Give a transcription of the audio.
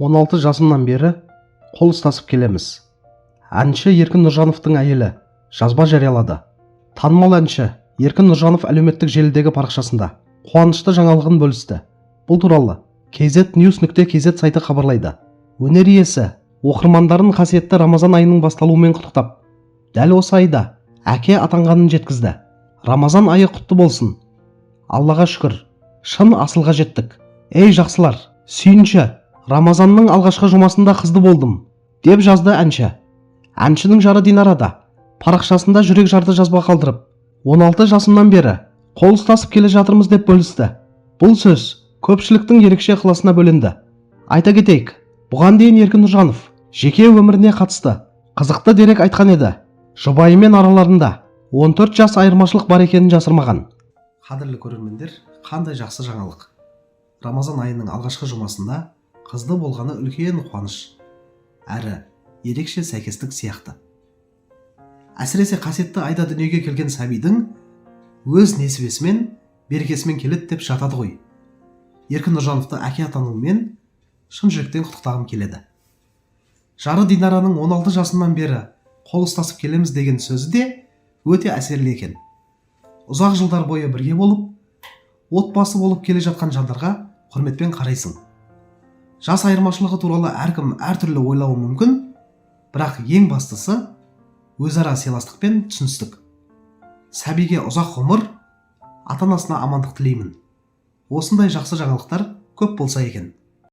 16 жасымнан бері қол ұстасып келеміз. Әнші Еркін Нұржановтың әйелі жазба жариялады. Танымал әнші Еркін Нұржанов әлеуметтік желідегі парақшасында қуанышты жаңалығын бөлісті. Бұл туралы KZ News.kz сайты хабарлайды. Өнер иесі оқырмандарын қасиетті Рамазан айының басталуымен құттықтап, дәл осы айда әке атанғанын жеткізді. Рамазан айы құтты болсын. Аллаға шүкір, шын асылға жеттік. Ей, жақсылар, сүйінші, Рамазанның алғашқы жұмасында қызды болдым, деп жазды әнші. Әншінің жары Динара да парақшасында жүрек жарды жазба қалдырып, 16 жасымнан бері қол ұстасып келе жатырмыз деп бөлісті. Бұл сөз көпшіліктің ерекше ықыласына бөленді. Айта кетейік, бұған дейін Еркін Нұржанов жеке өміріне қатысты қызықты дерек айтқан еді. Жұбайымен араларында 14 жас айырмашылық бар екенін жасырмаған. Қадірлі көрермендер, қандай жақсы жаңалық! Рамазан айының алғашқы жұмасында қызды болғаны үлкен қуаныш әрі ерекше сәйкестік сияқты. Әсіресе қасиетті айда дүниеге келген сәбидің өз несібесімен, берекесімен келеді деп жатады ғой. Еркін Нұржановты әке атануымен шын жүректен құттықтағым келеді. Жары Динараның 16 жасымнан бері қол ұстасып келеміз деген сөзі де өте әсерлі екен. Ұзақ жылдар бойы бірге болып, отбасы болып келе жатқан жандарға құрметпен қарайсың. Жас айырмашылығы туралы әркім әртүрлі ойлауы мүмкін, бірақ ең бастысы өзара сыйластық пен түсіністік. Сәбиге ұзақ ғұмыр, ата анасына амандық тілеймін. Осындай жақсы жаңалықтар көп болса екен.